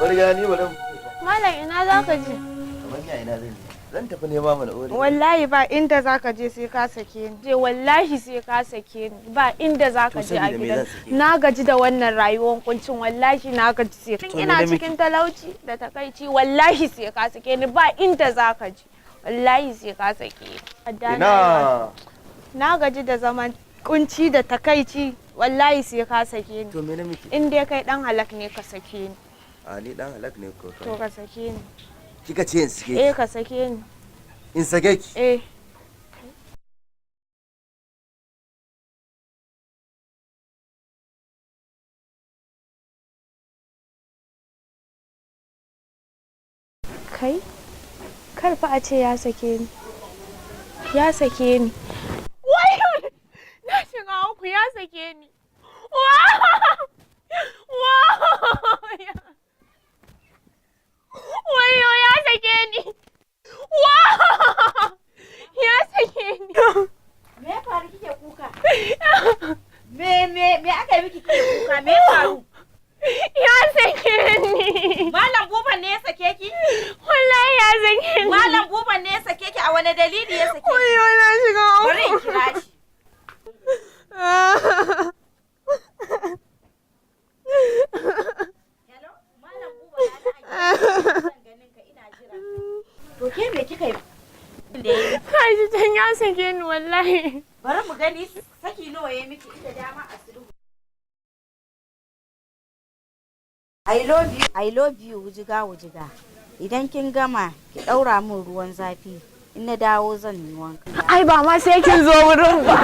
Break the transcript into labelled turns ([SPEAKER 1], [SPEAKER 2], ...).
[SPEAKER 1] Wani gida ni bari.
[SPEAKER 2] Malam, ina za ka je?
[SPEAKER 1] Kamar ya ina zan je? Zan tafi nema mana uwar gida.
[SPEAKER 2] Wallahi ba inda za ka je sai ka sake ni. Je, wallahi sai ka sake ni. Ba inda za ka
[SPEAKER 1] To
[SPEAKER 2] je a
[SPEAKER 1] saboda me
[SPEAKER 2] gidan.
[SPEAKER 1] zan sake ki?
[SPEAKER 2] Na gaji da wannan rayuwar kuncin, wallahi na gaji sai.
[SPEAKER 1] To me
[SPEAKER 2] Ina
[SPEAKER 1] na miki?
[SPEAKER 2] cikin talauci da takaici, wallahi sai ka sake ni, ba inda za ka je. Wallahi sai ka sake ni. Adda na yi wa-
[SPEAKER 1] Ina.
[SPEAKER 2] Na gaji da zaman kunci da takaici, wallahi sai ka sake ni.
[SPEAKER 1] To me na miki?
[SPEAKER 2] In dai kai dan halak ne, ka sake ni.
[SPEAKER 1] A ni dan halak ne ko?
[SPEAKER 2] To ka sake ni.
[SPEAKER 1] Kika ce in sake
[SPEAKER 2] Eh,
[SPEAKER 1] ki?
[SPEAKER 2] ka sake ni.
[SPEAKER 1] In sake ki?
[SPEAKER 2] Eh. Kai, kar fa a ce ya sake ni. Ya sake ni. Wai! Na shiga uku, ya sake ni. Wa! Wayo, ya sake ni. Wa! Ya sake ni.
[SPEAKER 3] Me ya faru kike kuka? Me aka yi miki kike kuka? Me ya faru?
[SPEAKER 2] Ya sake ni.
[SPEAKER 3] Malam Buban ne ya sake ki?
[SPEAKER 2] Wallahi ya sake ni.
[SPEAKER 3] Malam Buban ne ya sake ki, a wane dalili ya sake ki?
[SPEAKER 2] Wayo, na shiga uku.
[SPEAKER 3] Bari in kira shi. Hello? Malam Buba na nan a gida. Ina son ganin ka, ina jira. To ke me kika yi? Da ya yi.
[SPEAKER 2] Kaji can ya sake ni wallahi.
[SPEAKER 3] Bari mu gani saki nawa ya miki, inda dama a sulhu. I love you, I love you, wujiga wujiga. Idan kin gama ki ɗaura min ruwan zafi. In na dawo zan yi wanka.
[SPEAKER 2] Ai ba ma sai kin zo wurin ba.